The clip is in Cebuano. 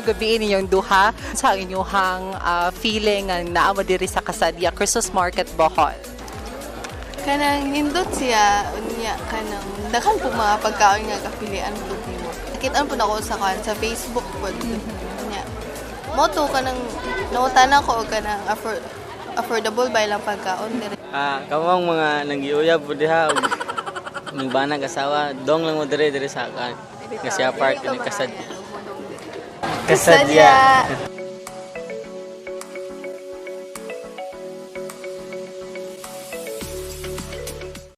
Maayong gabii ninyong duha sa inyong feeling nga naa mo diri sa Kasadya Christmas Market, Bohol. Kanang nindot siya, unya kanang daghan po mga pagkaon nga kapilian po nimo. Nakitaan po nako sa kan sa Facebook po. Unya. Mao to kanang nangutana ko og kanang affordable ba ilang pagkaon diri. Ah, kamong mga nanggiuyab po diha ug nangbanag asawa, dong lang mo dire dire sa kan. Kasi park ni Kasadya. Kasadya.